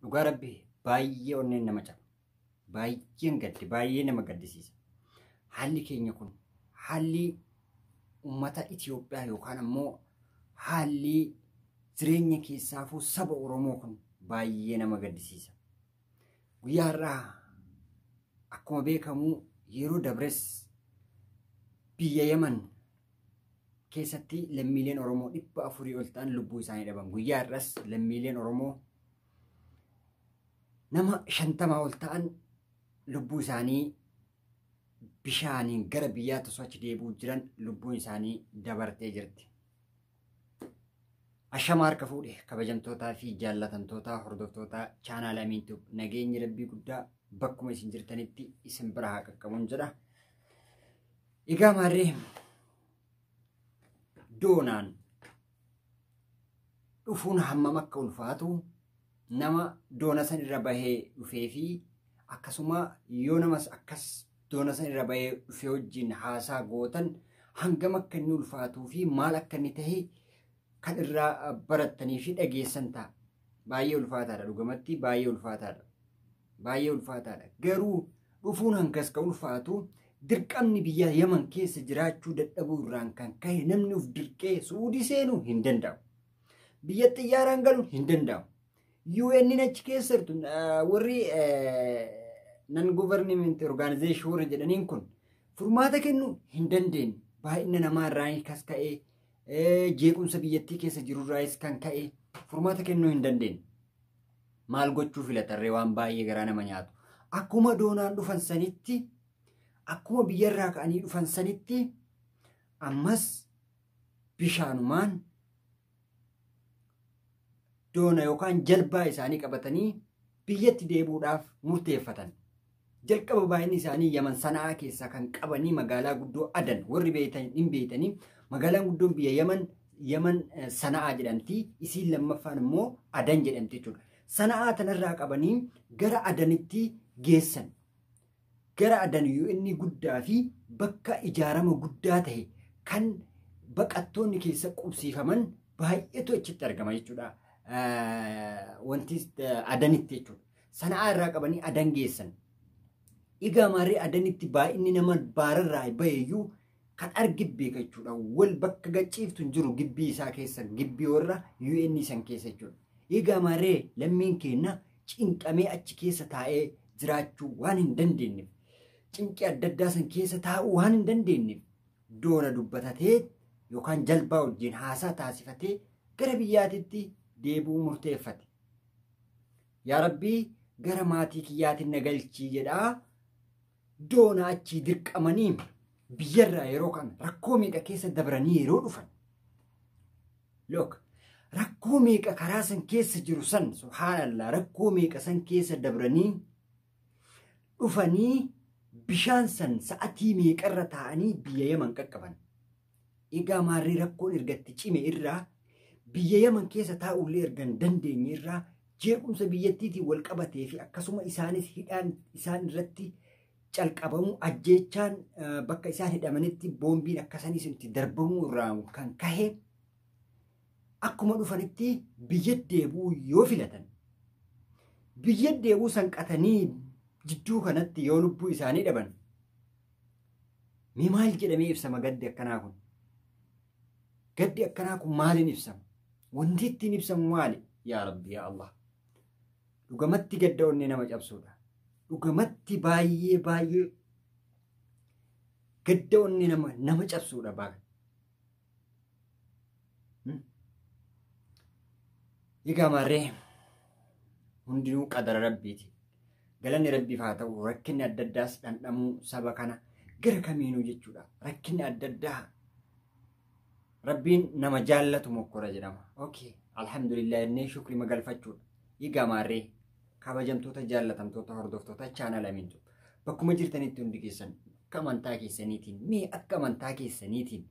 Dhugaa Rabbi baay'ee onneen nama caba. Baay'een gaddi, baay'ee nama gaddisiisa. Haalli keenya kun haalli uummata Itoophiyaa yookaan ammoo haalli jireenya keessaafuu saba Oromoo kun baay'ee nama gaddisiisa. Guyyaa har'aa akkuma beekamu yeroo dabres biyya Yaman keessatti lammiileen Oromoo 400 ol ta'an lubbuu isaanii dhaban. Guyyaa har'as lammiileen Oromoo nama 50 ol ta'an lubbuu isaanii bishaaniin gara biyyaatti osoo achi deebi'uu jiran lubbuun isaanii dabartee jirti. Ashama harka fuudhe kabajamtootaa fi jaallatamtoota hordoftoota chaanaala Amiin Tube, nageenyi Rabbii guddaa bakkuma isin jirtanitti isin bira haa qaqqabuun jedha. Egaa maarree doonaan dhufuun hammam akka ulfaatu nama doona san irra bahee dhufee fi akkasuma yoo namas akkas doona san irra bahee dhufee wajjin haasaa gootan hangam akka inni ulfaatuu fi maal akka inni ta'e kan irraa barattanii fi dhageessan ta'a. Baay'ee ulfaataadha, dhugamatti baay'ee ulfaataadha. Baay'ee ulfaataadha. Garuu dhufuun hangas kan ulfaatu dirqamni biyya Yaman keessa jiraachuu dadhabuu irraan kan ka'e namni of dirqee Suudii seenuu hin danda'u. Biyya xiyyaaraan galuun hin danda'u. UN achi keessa jirtu warri non government organization warra jedhaniin kun furmaata kennuu hin dandeenye. Baay'ina namaa irraa kas ka'ee, jeequmsa biyyattii keessa jirurraayis kan ka'e furmaata kennuu hin dandeenye. Maal gochuu filatarree waan baay'ee garaa nama nyaatu. Akkuma doonaan dhufan sanitti, akkuma biyyarraa ka'anii dhufan sanitti ammas bishaanumaan doona yookaan jalbaa isaanii qabatanii biyyatti deebi'uudhaaf murteeffatan. Jalqaba baay'inni isaanii Yaman Sana'aa keessaa kan qabanii magaalaa guddoo Adan, warri beektan hin beektanii, magaalaan guddoon biyya Yaman Sana'aa jedhamti. Isiin lammaffaan immoo Adan jedhamti jechuudha. Sana'aa tanarraa qabanii gara Adanitti geessan. Gara Adan inni guddaa fi bakka ijaarama guddaa ta'e kan baqattoonni keessa qubsiifaman baay'eetu achitti argama jechuudha. Wanti Adanitti jechuudha. Sana'aa irraa qabanii Adan geessan. Egaa maarree Adanitti baay'inni nama baararraa baheeyyuu kan arge beeka jechuudha. Wal bakka gachiiftu hin jiru gibbii isaa keessa, gibbii warra UN san keessa jechuudha. Egaa maarree lammiin keenya cinqamee achi keessa taa'ee jiraachuu waan hin dandeenyeef, cinqii adda addaa san keessa taa'uu waan hin dandeenyeef doona dubbatatee yookaan jalbaa wajjin haasaa taasifatee gara biyyaatitti deebi'uu murteeffate. Yaa Rabbii gara maatii kiyyaatiin na galchii jedhaa doona achii dirqamanii biyyarraa yeroo kana rakkoo meeqa keessa dabranii yeroo dhufan. Look, rakkoo meeqa karaa san keessa jiru san, subhaanallah, rakkoo meeqa san keessa dabranii dhufanii bishaan san sa'atii meeqarra taa'anii biyya Yaman qaqqaban. Egaa maarree rakkoon ergatti cime irraa biyya Yaman keessa taa'ullee erga hin dandeenye irraa jeequmsa biyyattiitiin wal qabatee fi akkasuma isaanis hidhaan isaan irratti calqabamu, ajjeechaan bakka isaan hidhamanitti boombiin akkasaniis itti darbamuu irraa kan kahe akkuma dhufanitti biyya deebi'uu yoo filatan, biyya deebi'uu sanqatanii jidduu kanatti yoo lubbuu isaanii dhaban mee maal jedhamee ibsama gaddi akkanaa kun? Gaddi akkanaa kun maaliin ibsama? Wanti ittiin ibsamu maali? Yaa Rabbi, yaa Allah. Dhugamatti gadda onnee nama cabsuudha. Dhugamatti baay'ee baay'ee gadda onnee nama cabsuudha baay'ee. Egaa maarree hundinuu qadara Rabbiiti. Galanni Rabbiif haa ta'u, rakkinni adda addaas dhandhamuu saba kana gara kamiinuu jechuudha. Rakkinni adda addaa Rabbiin nama jaallatu mokkora jedhama. Okay, alhamdulillah jennee shukrii magalfachuudha. Egaa maarree kabajamtoota jaallatamtoota hordoftoota chaanaala Amiin Tube, bakkuma jirtanitti hundi keessan akka amantaa keessaniitiin, mee akka amantaa keessaniitiin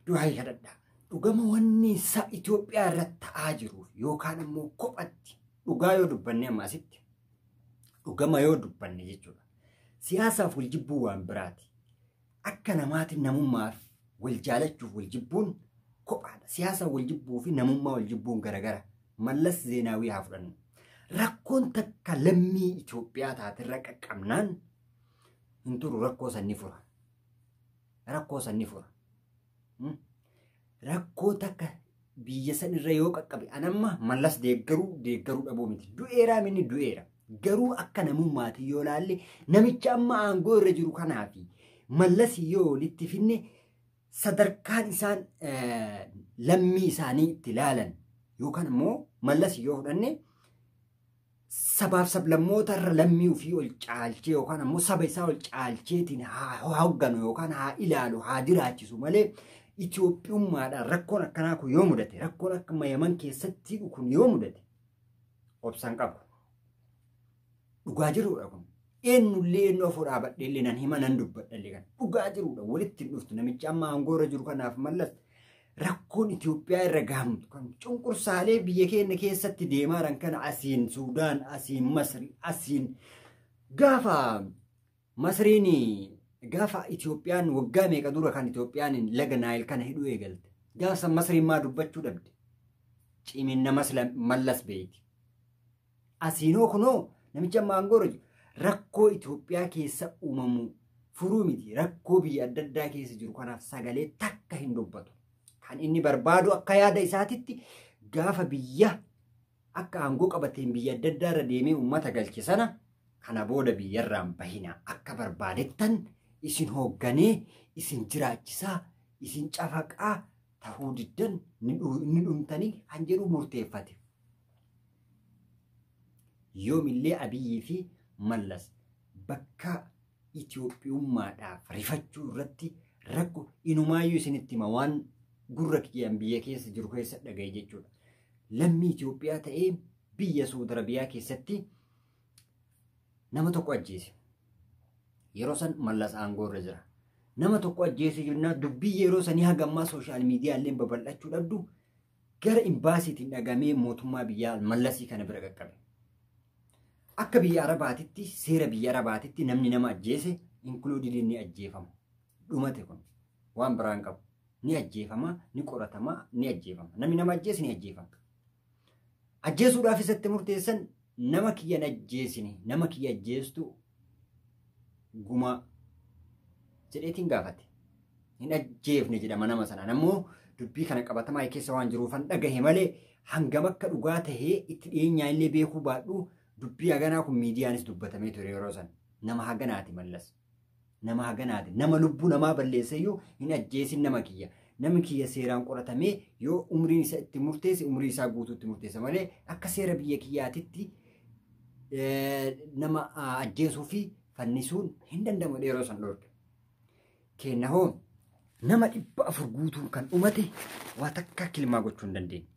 du'aa kadhadhaa. Dhugama wanni isa Itoophiyaa irratti ta'aa jiruuf yookaan ammoo kophatti dhugaa yoo dubbanne, amma asitti dhugama yoo dubbanne jechuudha. Siyaasaaf wal jibbuu waan biraati. Akka namaatiin namummaaf wal jaalachuuf wal jibbuun kophaadha. Siyaasa wal jibbuu fi namummaa wal jibbuun garagara. Mallas Zeenaawii haa fudhannu. Rakkoon takka lammii Itoophiyaa taaterra qaqqabnaan hin turu, rakkoo san ni fura. Rakkoo san ni fura. Rakkoo takka biyya san irra yoo qaqqabe, anamma Mallas deeggaruu dhabuu miti. Du'eeraa minni du'eera. Garuu akka namummaatii yoo laalle, namicha amma aangoo irra jiru kanaa fi Mallas yoo walitti finne, sadarkaan isaan lammii isaanii itti ilaalan, yookaan immoo Mallas yoo fudhanne, sabaaf sablammoota irra lammii ofii ol caalchee yookaan ammoo saba isaa ol caalcheetiin haa hoogganu yookaan haa ilaalu, haa jiraachisu malee, Itoophiyummaadhaan rakkoon akkanaa kun yoo mudate, rakkoon akka Yaman keessatti kun yoo mudate, obsan qabu. Dhugaa jirudha kun. Eenyullee eenyu afur dhaabadheellee nan hima, nan dubbadhallee, kan dhugaa jirudha. Walitti hin dhuftu namicha amma aangoo irra jiru kanaaf Mallas. Rakkoon Itoophiyaa irra gahamtu kan cunqursaalee biyya keenya keessatti deemaa jiran kana, asiin Suudaan, asiin Masri, asiin gaafa Masriin, gaafa Itoophiyaan waggaa meeqa dura kan Itoophiyaan laga Naayil kana hidhuu eegalte. Gaafa Masriin maa dubbachuu dhabde? Ciminna Mallas beeyti. Asiinoo kunoo namicha amma aangoo irra jiru rakkoo Itoophiyaa keessa uumamu furuu miti, rakkoo biyya adda addaa keessa jiru kanaaf sagalee takka hin dubbatu. Kan inni barbaadu akka yaada isaatitti, gaafa biyya akka aangoo qabateen biyya adda addaa irra deemee uummata galche sana, kana booda biyyarraan bahina, akka barbaadettan isin hoogganee isin jiraachisaa, isin cafaqaa, tahuu diddan ni dhumtanii kan jedhu murteeffate. Yoomillee Abiyyii fi Mallas bakka Itoophiyummaadhaaf rifachuu irratti rakkoo inumaayyuu isinitti hima, waan gurra kiyyaan biyya keessa jiru keessa dhagaye jechuudha. Lammii Itoophiyaa ta'ee biyya Saudi Arabiyaa keessatti nama tokko ajjeese. Yeroo san Mallas aangoo irra jira. Nama tokko ajjeese jennaan, dubbii yeroo sanii hagammaa social miidiyaaleen babal'achuu dhabdu, gara imbaasiitiin dhagamee mootummaa biyyaa Mallasii kana bira qaqqabe. Akka biyya Arabaatitti, seera biyya Arabaatitti, namni nama ajjeese included ni ajjeefama. Dhumate kun waan biraan qabu. Ni ajjeefama, ni qoratama, ni ajjeefama. Namni nama ajjeese ni ajjeefama. Ajjeesuudhaaf isatti murteessan, nama kiyya ajjeesine, nama kiyya ajjeestu gumaa jedheetiin gaafate. Hin ajjeefne jedhama nama sanaan. Ammoo dubbii kana qabatamaa keessa waan jiruufan dhagahe malee, hangam akka dhugaa tahee itti dhiyeenyaa illee beekuu baadhu, dubbii haganaa kun miidiyaanis dubbatamee ture yeroo san. Nama haganaati Mallas. Nama haganaati. Nama lubbuu namaa balleesseyyuu hin ajjeesin nama kiyya. Namni kiyya seeraan qoratamee yoo umriin isa itti murteesse, umrii isaa guutuu itti murteessa malee, akka seera biyya kiyyaatitti nama ajjeesuu fi fannisuun hin danda'amu yeroo san dhorke. Kenna hoo nama 400 guutuun kan dhumate waa takka kilmaa gochuu hin dandeenye.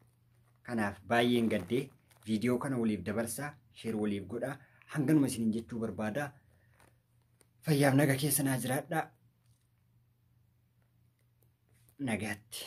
Kanaaf baay'een gaddee. Viidiyoo kana waliif dabarsaa, share waliif godhaa, hanganuma isiniin jechuu barbaada. Fayyaaf naga keessa naa jiraadhaa. Nagaatti.